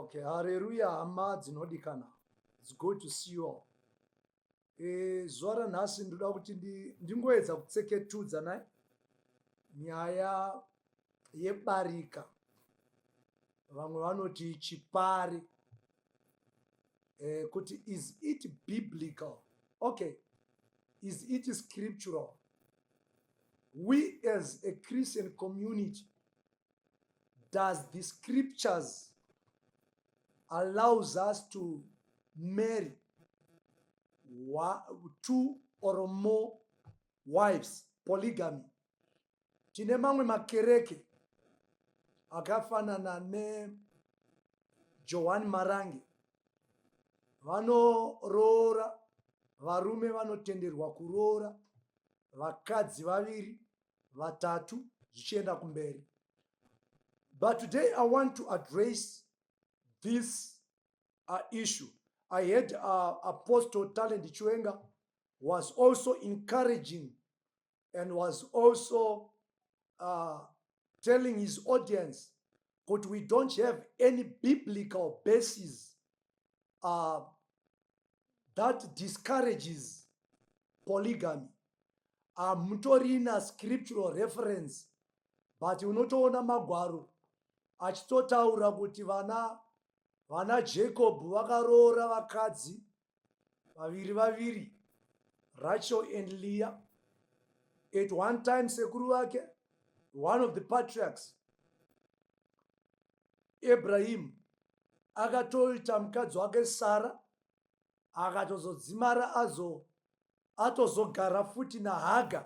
Okay, hallelujah hama dzinodikana. It's good to see you all. Zuva ranhasi ndoda kuti ndingoedza kutseketudza nai nyaya yebarika. Vamwe vanoti chipari. Kuti is it biblical? Okay. Is it scriptural? We as a Christian community, does the scriptures allows us to marry two or more wives, polygamy? Tine mamwe makereke akafanana neJohani Marange, vanoroora, varume vanotenderwa kuroora vakadzi vaviri, vatatu, zvichienda kumberi. But today I want to address this issue. I heard Apostle Talent Chiwenga was also encouraging and was also telling his audience that we don't have any biblical basis that discourages polygamy. Hamutorina scriptural reference, but unotoona magwaro achitotaura kuti vana Jacob vakaroora vakadzi vaviri vaviri, Rachel and Leah. At one time sekuru vake, one of the patriarchs, Abraham, akatoita mukadzi wake Sara, akatozodzimara azo atozogara futi naHaga.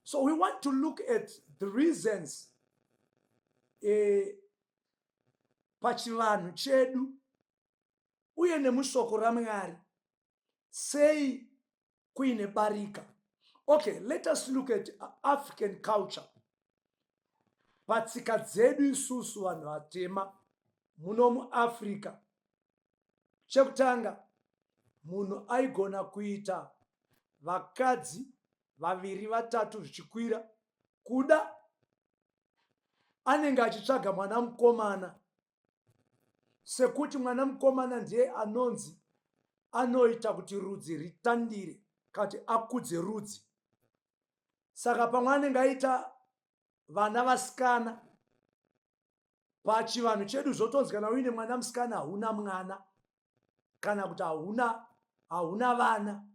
So we want to look at the reasons pachivanhu chedu uye nemushoko raMwari, sei kuine barika. Okay, let us look at African culture. Patsika dzedu isusu vanhu vatema muno muAfrica, chekutanga, munhu aigona kuita vakadzi vaviri, vatatu, zvichikwira. Kuda anenge achitsvaga mwana mukomana, sekuti mwana mukomana ndiye anonzi anoita kuti rudzi ritandire, kati akudze rudzi. Saka pamwe anenge aita vana vasikana. Pachivanhu chedu zvotonzi kana uine mwana musikana, hauna mwana, kana kuti hauna vana,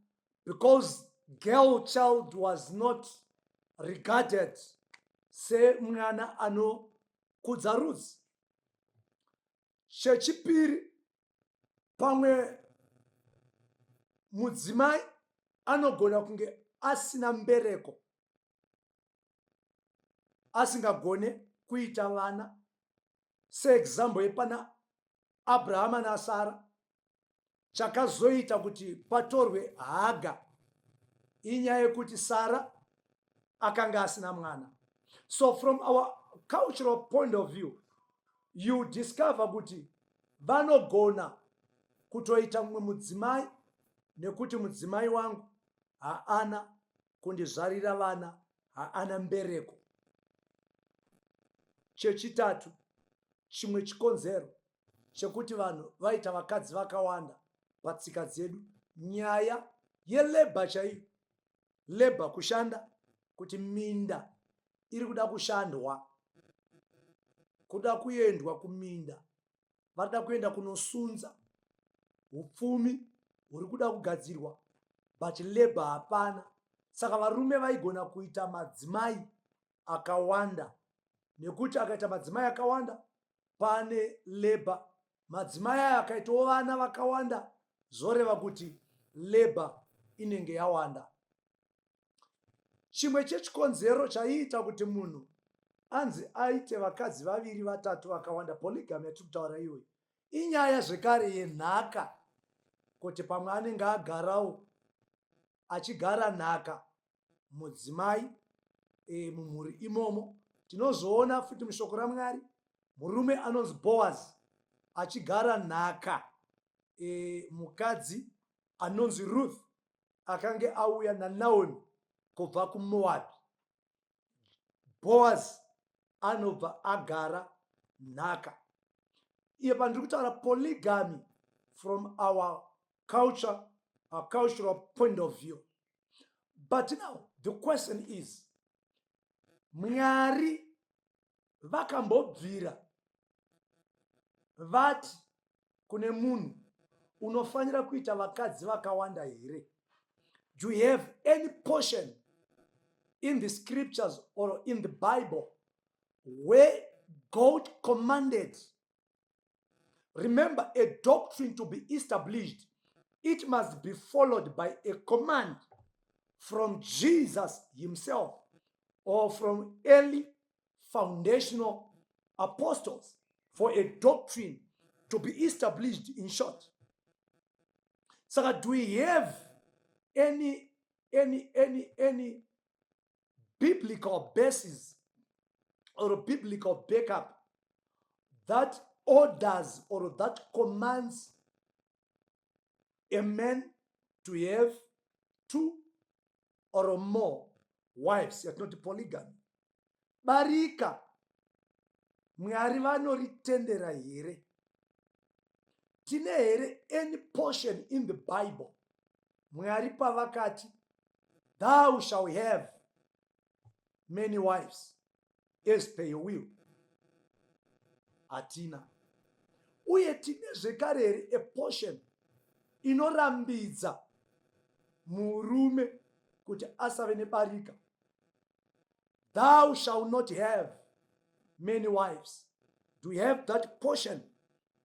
because girl child was not regarded semwana anokudza rudzi. Chechipiri, pamwe mudzimai anogona kunge asina mbereko, asingagone kuita vana, seexample yepana Abrahama naSara. Chakazoita kuti patorwe Haga inyaya yekuti Sara akanga asina mwana. So from our cultural point of view, you discover kuti vanogona kutoita mumwe mudzimai nekuti mudzimai wangu haana kundizvarira vana, haana mbereko. Chechitatu, chimwe chikonzero chekuti vanhu vaita vakadzi vakawanda patsika dzedu, nyaya yelabour chaiyo, labour, kushanda, kuti minda iri kuda kushandwa, kuda kuendwa kuminda, varida kuenda kunosunza, upfumi huri kuda kugadzirwa, but labour hapana. Saka varume vaigona kuita madzimai akawanda nekuti akaita madzimai akawanda, pane labour. Madzimai aya akaitawo vana vakawanda, zvoreva kuti labour inenge yawanda. Chimwe chechikonzero chaiita kuti munhu anzi aite vakadzi vaviri, vatatu, vakawanda, polygamy yatiri kutaura iyoyi, inyaya zvekare yenhaka, kuti pamwe anenge agarawo achigara nhaka mudzimai mumhuri imomo. Tinozoona futi mushoko raMwari murume anonzi Boaz achigara nhaka mukadzi anonzi Ruth, akange auya naNaomi kubva kuMoabhi. Boaz anobva agara nhaka. Iye pandiri kutaura polygamy from our culture, our cultural point of view. But now the question is, Mwari vakambobvira vati kune munhu unofanira kuita vakadzi vakawanda here? Do you have any portion in the scriptures or in the Bible where God commanded? Remember, a doctrine to be established, it must be followed by a command from Jesus himself or from early foundational apostles for a doctrine to be established, in short. Saka do we have any biblical basis or biblical backup that orders or that commands a man to have two or more wives, yatinoti polygamy? Barika Mwari vanoritendera here? Tine here any portion in the Bible Mwari pavakati, "Thou shall have many wives as per your will"? Hatina. Uye tine zvekare here a portion inorambidza murume kuti asave nebarika, "Thou shall not have many wives"? Do you have that portion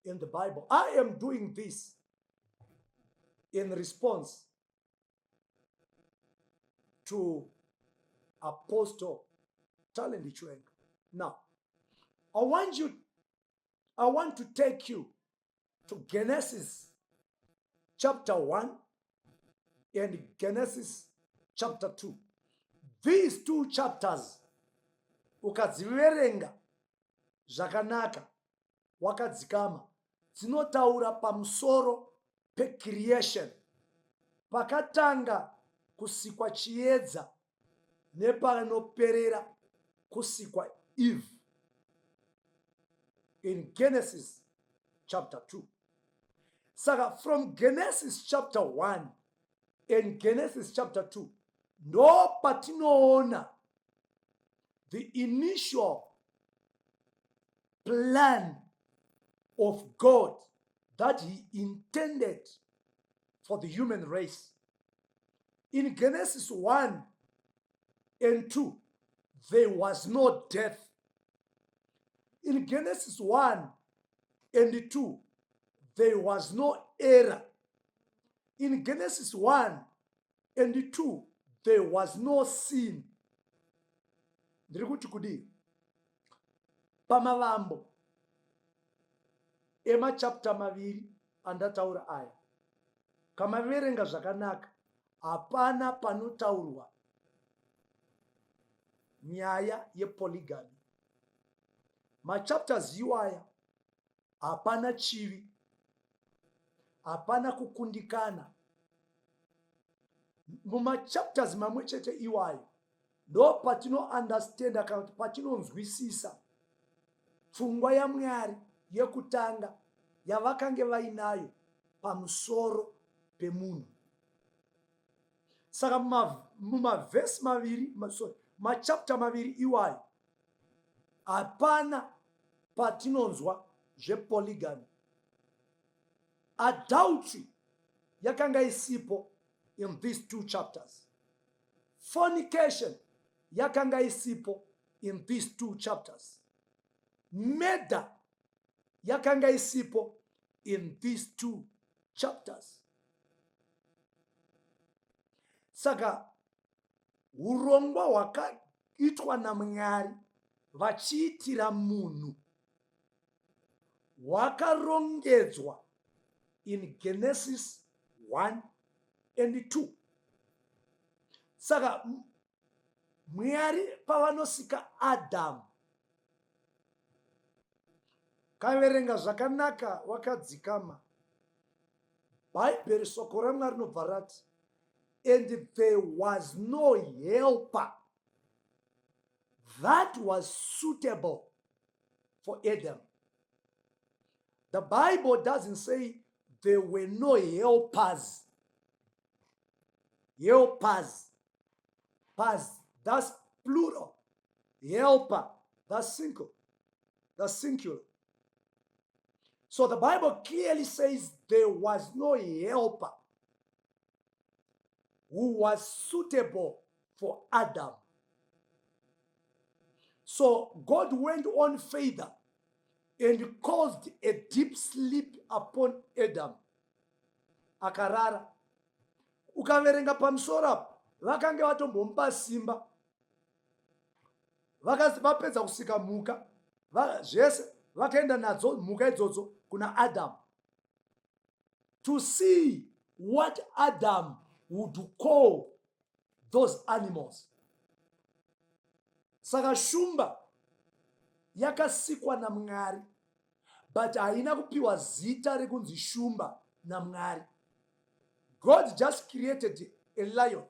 in the Bible? I am doing this in response to Apostle Talent Chiwenga. Now, I want to take you to Genesis chapter 1 and Genesis chapter 2. These two chapters, ukadziverenga zvakanaka wakadzikama, dzinotaura pamusoro pecreation, pakatanga kusikwa chiedza nepanoperera kusikwa Eve in Genesis chapter 2. Saka from Genesis chapter 1 and Genesis chapter 2 ndo patinoona the initial plan of God that he intended for the human race. In Genesis 1 and 2, there was no death. In Genesis 1 and 2, there was no error. In Genesis 1 and 2, there was no sin. Ndiri kuti kudii? Pamavambo emachapter maviri andataura aya, kamaverenga zvakanaka, hapana panotaurwa nyaya yepolygamy. Machapters iwaya hapana chivi, hapana kukundikana. Mumachapters mamwe chete iwayo ndo patinounderstanda kana kuti patinonzwisisa pfungwa yaMwari yekutanga yavakange vainayo pamusoro pemunhu. Saka mumavhesi maviri, sorry, machapter maviri iwayo hapana patinonzwa zvepolygamy. Adultery yakanga isipo in these two chapters. Fornication yakanga isipo in these two chapters. Murder yakanga isipo in these two chapters. Saka urongwa hwakaitwa naMwari vachiitira munhu hwakarongedzwa in Genesis 1 and 2. Saka Mwari pavanosika Adhamu, kaverenga zvakanaka wakadzikama Bhaibheri, soko raMwari rinobva rati, "And there was no helper that was suitable for Adam." The Bible doesn't say there were no helpers. Helpers. Pers, that's plural. Helper, that's single. That's singular. So the Bible clearly says there was no helper who was suitable for Adam. So God went on further and caused a deep sleep upon Adam. Akarara. Ukaverenga pamusoro apo, vakange vatombomupa simba. Vapedza kusika mhuka zvese vakaenda nadzo mhuka idzodzo kuna Adam. To see what Adam would call those animals. Saka shumba yakasikwa naMwari but haina kupiwa zita rekunzi shumba naMwari. God just created a lion.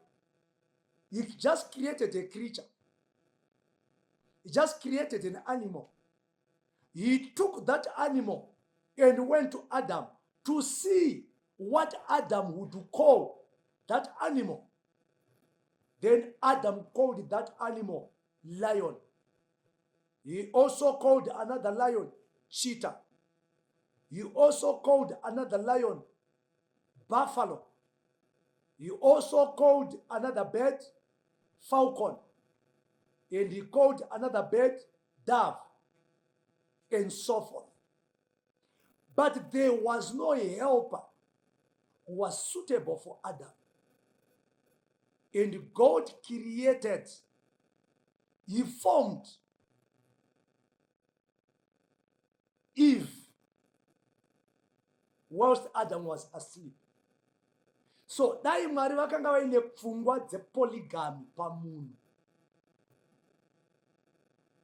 He just created a creature. He just created an animal. He took that animal and went to Adam to see what Adam would call that animal. Then Adam called that animal lion. He also called another lion cheetah. He also called another lion buffalo. He also called another bird falcon. And he called another bird dove. And so forth. But there was no helper who was suitable for Adam. And God created, he formed Eve whilst Adam was asleep. So dai Mwari vakanga vaine pfungwa dzepolygamy pamunhu,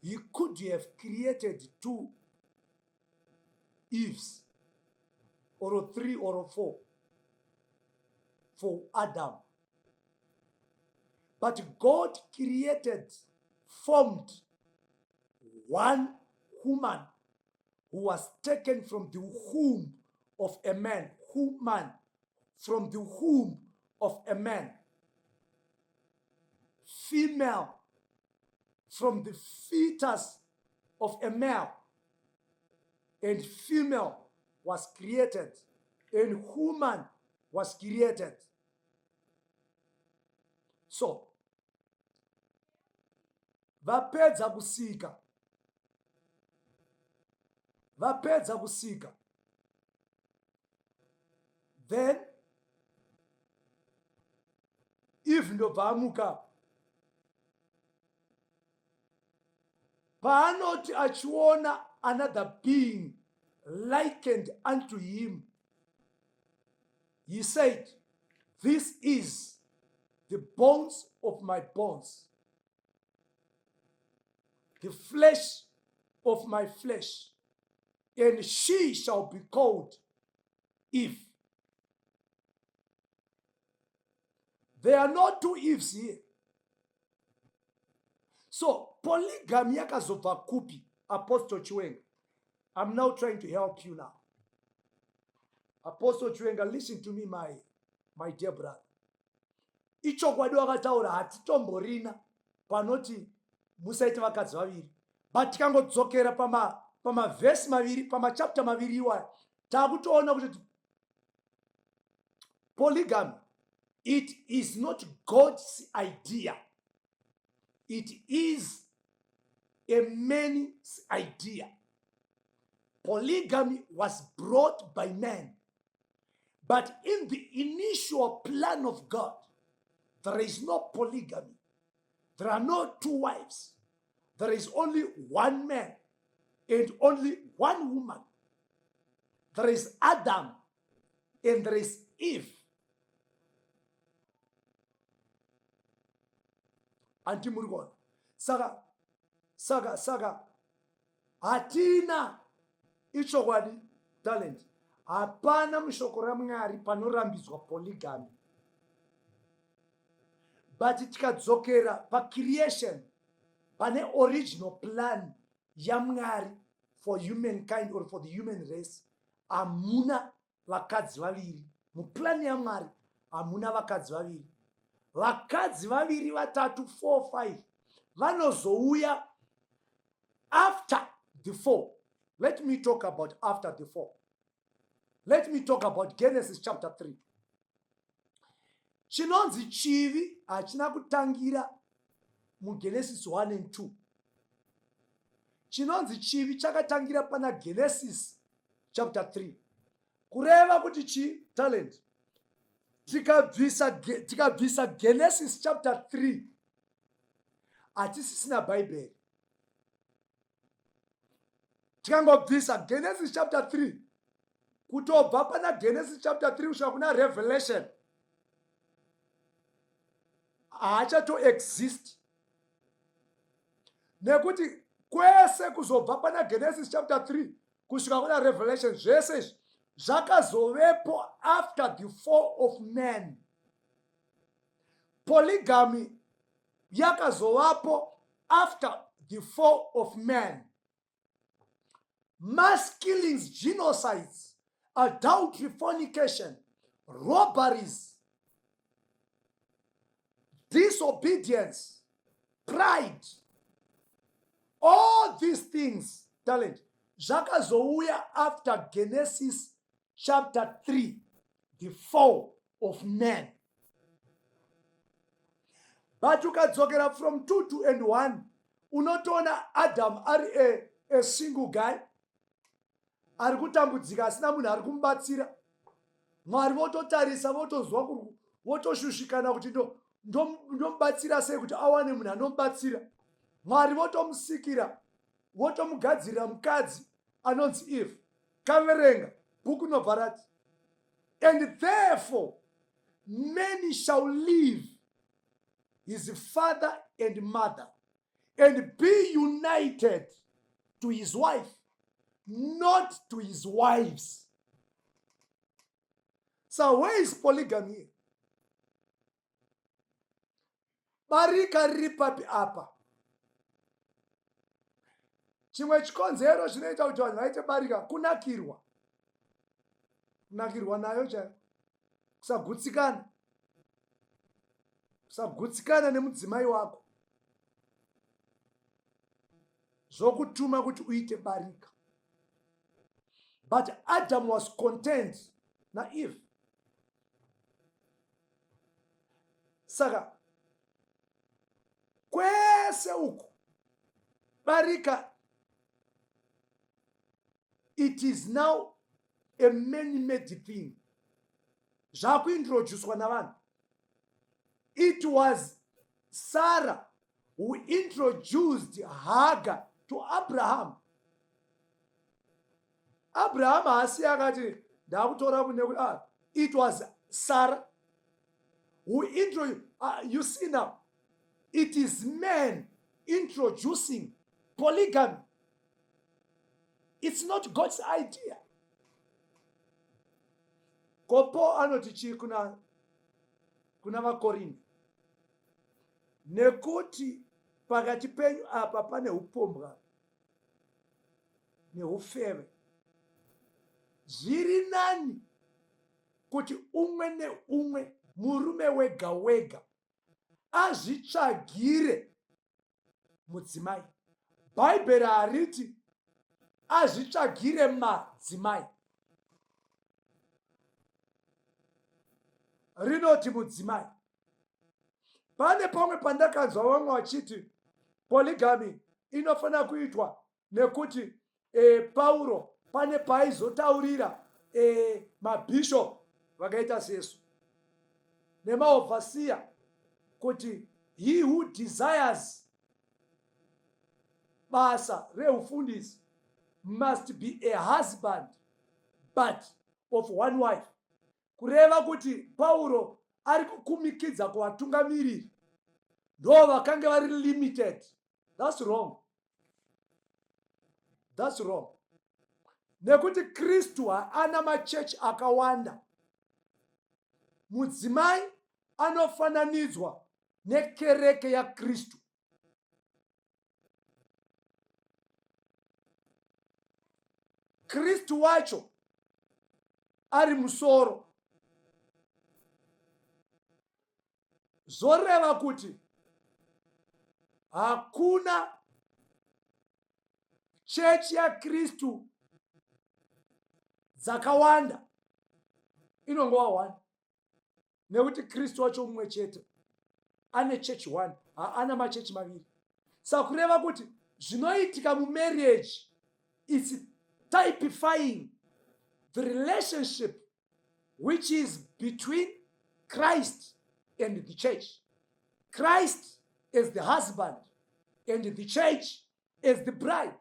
he could have created two Eves or three or four for Adam. But God created, formed one woman who was taken from the womb of a man, woman, from the womb of a man, female, from the fetus of a male, and female was created, and woman was created. So, vapedza kusika, vapedza kusika, then Eve ndobva amuka. Paanoti achiona another being likened unto him, he said, this is the bones of my bones, the flesh of my flesh, and she shall be called Eve. There are no two Eves here. So polygamy yakazobva kupi, Apostle Chiwenga? I'm now trying to help you now. Apostle Chiwenga, listen to me, my dear brother. Ichokwadi wakataura hatitomborina panoti musaite vakadzi vaviri, but tikangodzokera pamavhesi maviri, pamachapter maviri iwaya, takutoona kuti polygamy, it is not God's idea. It is a man's idea. Polygamy was brought by man. But in the initial plan of God, there is no polygamy. There are no two wives. There is only one man and only one woman. There is Adam and there is Eve. Anti muri kuona? Saka, saka, saka, hatina ichokwadi talent. Hapana mushoko raMwari panorambidzwa polygamy. But tikadzokera pacreation, pane original plan yaMwari for humankind or for the human race, Hamuna vakadzi vaviri. Muplani yaMwari hamuna vakadzi vaviri. Vakadzi vaviri, vatatu, 4, 5 vanozouya after the fall. Let me talk about after the fall. Let me talk about Genesis chapter 3. Chinonzi chivi hachina kutangira muGenesis 1 and 2. Chinonzi chivi chakatangira pana Genesis chapter 3. Kureva kuti chi talent. Tikabvisa tikabvisa Genesis chapter 3 hatisisina Bhaibheri. Tikangobvisa Genesis chapter 3 kutobva pana Genesis chapter 3 kusvika kuna Revelation haachato exist nekuti kwese kuzobva pana Genesis chapter 3 kusvika kuna Revelation zvese izvi zvakazovepo after the fall of man. Polygamy yakazovapo after the fall of man. Mass killings, genocides, adultery, fornication, robberies, disobedience, pride, all these things, talent, zvakazouya after Genesis chapter 3, the fall of man. But ukadzokera from 2 to and 1 unotoona Adam ari a single guy ari kutambudzika asina munhu ari kumubatsira. Mwari vototarisa votonzwa votoshushikana kuti ndomubatsira sei kuti awane munhu anomubatsira. Mwari votomusikira votomugadzirira mukadzi anonzi Eve. Kaverenga bhuku inobva rati, and therefore many shall leave his father and mother and be united to his wife, not to his wives. So where is polygamy here? Barika riri papi apa? Chimwe chikonzero chinoita kuti vanhu vaite barika kunakirwa. Kunakirwa nayo chaiyo. Kusagutsikana. Kusagutsikana nemudzimai wako. Zvokutuma kuti uite barika. But Adam was content naEve. Saka kwese uku barika, it is now a man-made thing. Zvakuintroducwa navanhu. It was Sarah who introduced Hagar to Abraham. Abraham haasi akati ndakutora mune ah, it was Sarah who introduced. You see now, it is man introducing polygamy. It's not God's idea. Ko Paul anoti chii kuna vaKorinde? Nekuti pakati penyu apa pane upombwa neufeve. Zviri nani kuti umwe neumwe murume wega wega azvitsvagire mudzimai. Bhaibheri hariti azvitsvagire madzimai. Rinoti mudzimai. Pane pamwe pandakanzwa vamwe vachiti polygamy inofanira kuitwa nekuti Pauro pane paaizotaurira mabishop vakaita sesu nemaovhasiya kuti he who desires basa reufundisi must be a husband but of one wife. Kureva kuti Pauro ari kukumikidza kuvatungamiriri ndo vakange vari limited. That's wrong. That's wrong. Nekuti Kristu haana machechi akawanda. Mudzimai anofananidzwa nekereke yaKristu. Kristu wacho ari musoro. Zvoreva kuti hakuna chechi yaKristu dzakawanda, inongova one, nekuti Kristu wacho mumwe chete, ane chechi one, haana machechi maviri. Saka kureva kuti zvinoitika mumarriage is typifying the relationship which is between Christ and the church. Christ is the husband and the church is the bride.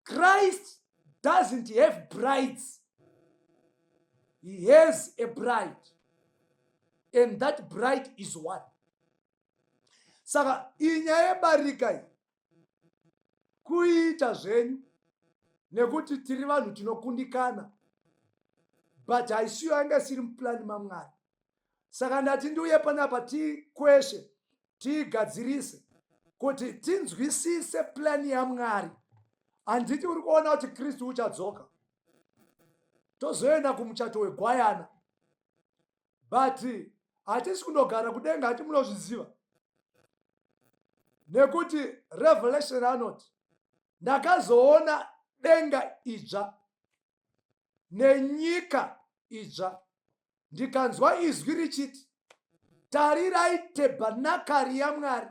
Christ doesn't have brides. He has a bride. And that bride is one. Saka iyi nyaya yebarika iyi kuiita zvenyu nekuti tiri vanhu tinokundikana, but haisiyo yanga isiri muplani maMwari. Saka ndati ndiuye panapa tikweshe, tiigadzirise kuti tinzwisise plani yaMwari. Handiti uri kuona kuti Kristu uchadzoka, tozoenda kumuchato wegwayana, but hatisi kundogara kudenga, hati munozviziva, nekuti Revelation anoti, "Ndakazoona denga idzva nenyika idzva, ndikanzwa izwi richiti, 'Tarirai, tebhanakari yaMwari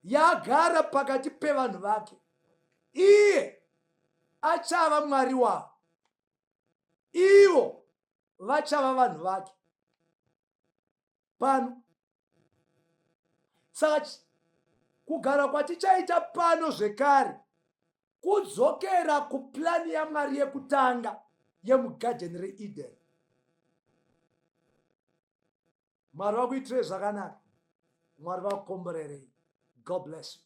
yagara pakati pevanhu vake, iye achava Mwari wavo, ivo vachava vanhu vake.'" Pano saka kugara kwatichaita pano zvekare kudzokera kuplani yaMwari yekutanga yemugadheni reEden. Mwari vakuitirei zvakanaka, Mwari vakukomborerei. God bless you.